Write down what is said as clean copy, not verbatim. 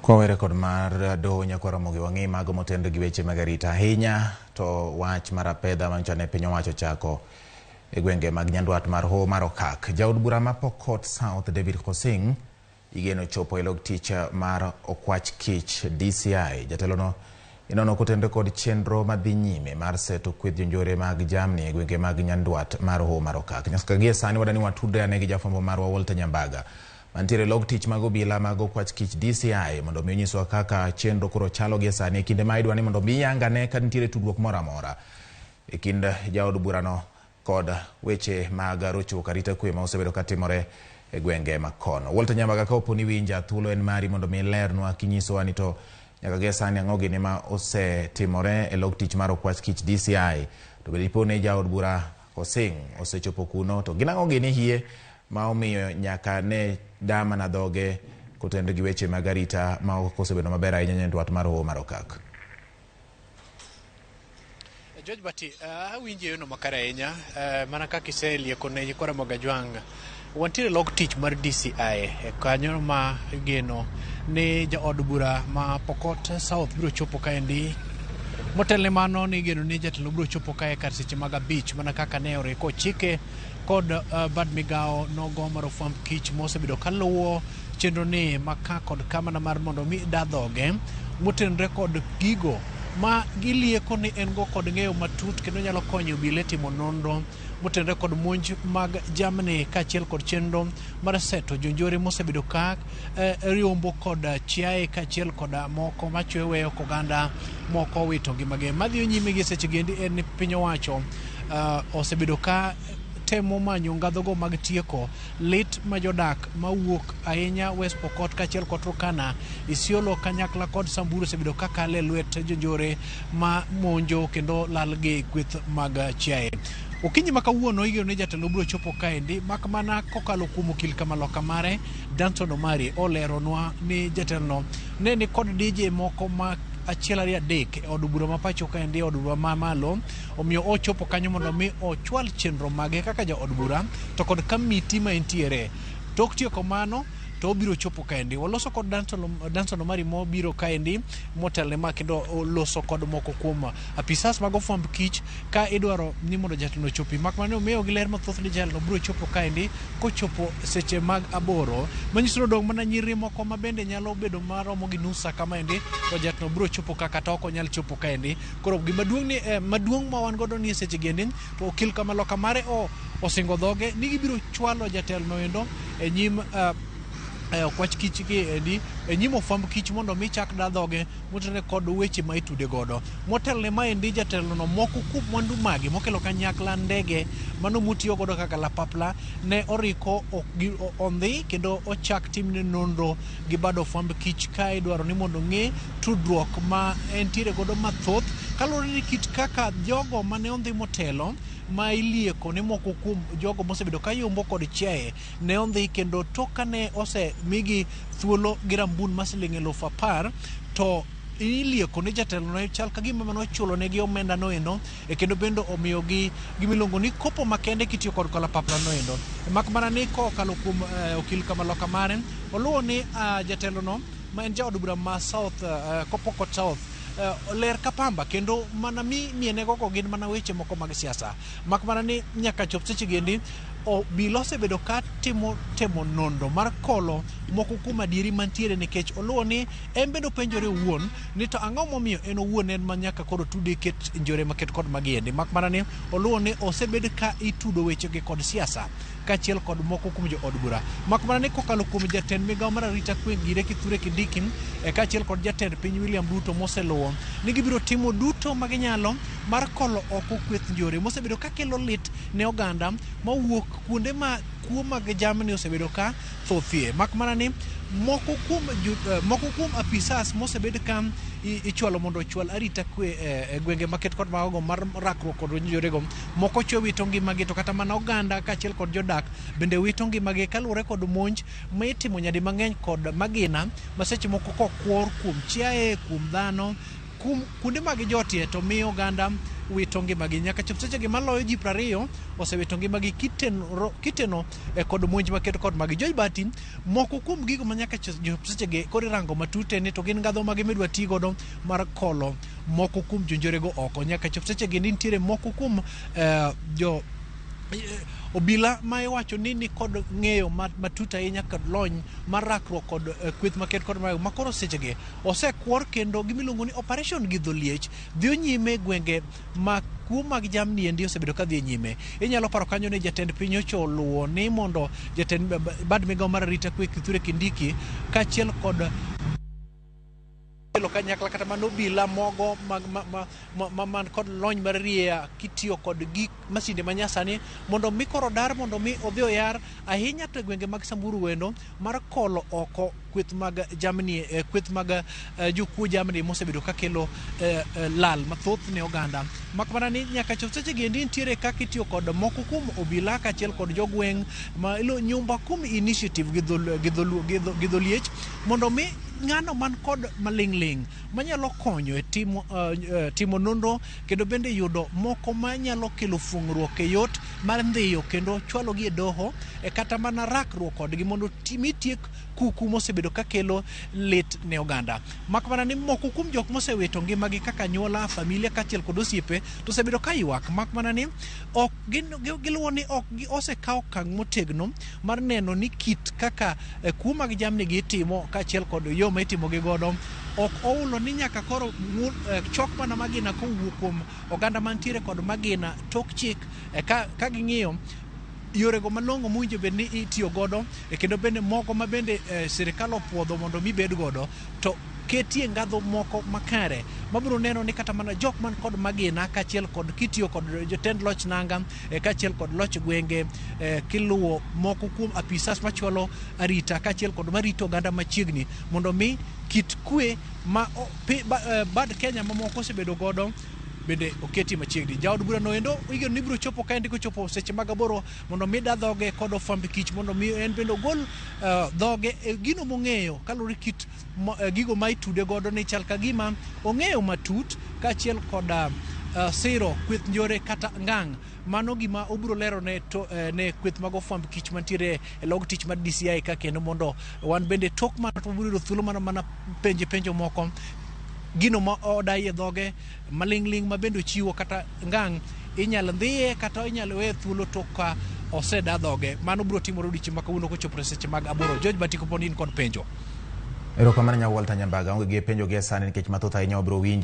Kwawere kod mar doho Nyakwar Ramogi wang'i mago motenre gi weche mag arita ahinya to wach mar apedha manyocha ne piny owacho chako e gwenge mag nyandwat mar Hoho mar Okak. Jaod bura ma Pokot South David Kosing igeno chopo e log tich mar Okwach Kich DCI. Jatelono inono kotenre kod chenro madhi nyime mar seto kweth jonjore mag jamni e gwenge mag nyandwat mar Hoho mar Okak. Nyaka gie sani wadani watudre ane gi jafwambo marwa Walter Nyambaga mantiere log tich mag obila mag Okwach Kich DCI mondo mi onyiswa kaka chenro koro chalo gie sani e kinde ma idwa ni mondo mi yangane ka nitiere tudruok moro amora e kind jaod burano kod weche mag rochruok arita kwe ma osebedo katimore e gwenge ma kono. Walter Nyambaga, ka opo ni winja, thuolo en mari mondo mi ilernwa kinyisowa ni to nyaka gie sani ang'o gini ma osetimore e log tich mar Okwach Kich DCI, to bende dipo ni jaod bura Kosing osechopo kuno, to gin ang'o gini hie ma omiyo nyaka ne da mana dhoge kotenre gi weche mag arita ma ok osebedo maber ahinya nyandwat mar Hoho mar Okak. George Bati, awinji e yono makare ahinya, mana kaka iselieko ne nyikwa Ramogi Ajwang'. Wantiere log tich mar DCI kanyo ma igeno ni jaod bura ma Pokot South biro chopo kaendi. Motelne mano ni igeno ni jatelo biro chopo kae kar seche mag 5 mana kaka ne oriko chike kod bad migawo nogo mar ofwamb kich mosebedo kaluwo chenro ni maka kod kamana mar mondo mi da dhoge motenre kod gigo ma gilieko ni en go kod ng'eyo matut kendo nyalo konyo obila e timo nonro motenre kod monj mag jamni kaachiel kod chenro mar seto jonjore mosebedo ka riombo kod chiaye kaachiel kod moko machwe weyo oganda moko wito ngimagi. Madhiyo nyime gi seche gi endi en ni piny owacho osebedo ka temo manyo ngadhogo mag tieko lit ma jodak mawuok ahinya West Pokot kaachiel kod Turkana, Isiolo kanyakla kod Samburu osebedo ka kalo e lwet jonjore ma monjo kendo lal gi kweth mag chiaye. Okinyi ma kawuono igeno ni jatelo biro chopo kaendi mak mana kokalo kuom okil kamaloka mare Danton Omari oleronwa ni jatelono ne ni kod dije moko ma 1 2 3 e od bura ma pacho kaendi, od bura ma malo, omiyo ochopo kanyo mondo mi ochwal chenro mage kaka jaod bura to kod kamiti ma entiere. Tok tieko mano to obiro chopo kaendi. Waloso kod Danson Omari mobiro kaendi motelne ma kendo oloso kod moko kuom apisas mag ofwamb kich ka idwaro ni mondo jatelo ochopi. Mak mana ni omiyo gi ler mathoth ni jatelo biro chopo kaendi kochopo seche mag 8, manyiso ni odong' mana nyiri moko ma bende nyalo bedo maromo gi nus sa kamaendi to jatelo biro chopo ka kata ok onyal chopo kaendi. Koro gima duong' ni maduong' ma wan godo ni e seche gi endi to okil kamaloka mare osingo dhoge ni gibiro chwalo jatelo no endo e nyim okwach kich gi endi e nyim ofwamb kich mondo mi chak da dhoge motenore kod weche ma itude godo. Motelne maendi jatelo no moko kuom mwandu mage mokelo kanyakla ndege mano motiyo godo kaka lapapla ne oriko ondhi kendo ochak timne nonro gi bad ofwamb kich ka idwaro ni mondo ong'e tudruok ma entiere godo mathoth kaluwore ni kit kaka jogo mane ondhi motelo ma ilieko ni moko kuom jogo mosebedo ka yombo kod chiaye ne ondhi kendo tok kane osemigi thuolo gi rambun ma siling 10,000 to ilieko ni jatelo ne chal ka gima mane ochulo negi omenda no endo e kendo bende omiyogi gima iluongo ni kopo makende kitiyo kod kalapapla no endo. Mak mana ni kokalo kuom okil kamaloka mare oluwo ni jatelo no ma en jaod bura ma South Pokot South ler ka pamba kendo mana mi miene gogo gin mana weche moko mag siasa. Mak mana ni nyaka chop seche gi endi obila osebedo ka timo temo nonro mar kolo moko kuom adieri mantiere nikech oluwo ni en bende openjore owuon ni to ang'o momiyo en owuon en ma nyaka koro tude ket njore maket kod magiendi. Mak mana ni oluwo ni osebed ka itudo wechegi kod siasa kaachiel kod moko kuom jood bura. Mak mana ni kokalo kuom jatend migawo mar arita kwe Gire Kithure Kindiki kaachiel kod jatend piny William Ruto moseluwo ni gibiro timo duto ma ginyalo mar kolo oko kweth njore mosebedo ka kelo lit ne oganda mawuok kuonde ma kuo mag jamni osebedo ka thothie. Mak mana ni moko kuom apisas mosebed ka ichwalo mondo ochwal arita kwe e gwenge maket kod mago mar rakruok kod njorego moko chwe wito ngimagi to kata mana oganda kaachiel kod jodak bende wito ngimagi kaluwore kod monj ma itimo nyadi mang'eny kod magina ma seche moko kokwor kuom chiaye, kuom dhano, kuom kuonde ma gijotie to miyo oganda wito ngimagi. Nyaka chop sechegi maloyo ji 20 osewito ngimagi kiteno kod monj maket kod magi. Joy Bati, moko kuom gigo ma nyaka chop sechegi koro irango matut en ni to gin ngadho mage midwa ti godo mar kolo moko kuom jonjorego oko. Nyaka chop sechegi ni nitiere moko kuom jo obila ma iwacho ni nikod ng'eyo matut ahinya kod lony mar rakruok kod kweth maket kod mago makoro sechegi osekwor kendo gimiluongo ni operation gi dholiech dhiyo nyime e gwenge ma kuo mag jamni endi osebedo ka dhi e nyime. Inyalo paro kanyo ni jatend piny ocho oluwo ni mondo jatend bad migawo mar arita kwe Kithure Kindiki kaachiel kod kelo kanyakla kata mana obila mogo mag ma man kod lony mar rieya kitiyo kod gik masinde manyasani mondo mi koro dar mondo mi odhi oyar ahinya to e gwenge mag Samburu wendo mar kolo oko kweth mag jamni, kweth mag jokuo jamni mosebedo kakelo lal mathoth ne oganda. Mak mana ni nyaka chop seche gi endi nitiere kaka itiyo kod moko kuom obila kaachiel kod jogweng' ma ilo nyumba kumi initiative gi dho liech mondo mi ng'ano man kod maling'ling' manyalo konyo e timo nonro kendo bende yudo moko manyalo kelo fuong'ruok e yot mar ndhiyo kendo chwalogi e doho kata mana rakruok kodgi mondo mi tiek kuku mosebedo kakelo lit ne oganda. Mak mana ni moko kuom jok mosewito ngimagi kaka anyuola, familia kaachiel kod osiepe to osebedo ka ywak. Mak mana ni ok giluwo ni ok osekaw okang' motegno mar neno ni kit kaka kuo mag jamni gi itimo kaachiel kod yo ma itimogi godo ok oulo ni nyaka koro chok mana magina kowuok kuom oganda mantiere kod magina tok chik ka ging'iyo yorego malong'o mowinjo bed ni itiyo godo kendo bende moko ma bende sirikal opuodho mondo mi bed godo to ketie ngadho moko makare mabiro neno ni kata mana jok man kod magina kaachiel kod kitiyo kod jotend loch nanga kaachiel kod loch gwenge kiluwo moko kuom apisas machwalo arita kaachiel kod marito oganda machiegni mondo mi kit kwe ma bad Kenya mamoko osebedo godo bende oketi machiegni. Jaod bura no endo igeno ni biro chopo kaendi kochopo seche mag 8 mondo mi da dhoge kod ofwamb kich mondo mi en bende ogol dhoge e gino mong'eyo kaluwore kit gigo ma itude godo ni chal ka gima ong'eyo matut kaachiel kod siro kweth njore kata ngang'. Mano gima obiro lero ne kweth mag ofwamb kich mantiere e log tich mar DCI ka kendo mondo wan bende tok mano to wabiro yudo thuolo mana penje penjo moko gino ma odai e dhoge maling'ling' ma bende ochiwo kata ngang' inyalo dhiye kata inyalo weye thuolo tok ka oseda dhoge. Mano biro timore odiechieng' ma kawuono kochopo e seche mag 8. George Batiko poni in kod penjo. Erokamano nya Walter Nyambaga, onge gi penjo gi e sani nikech mathoth ahinya wabiro winjo.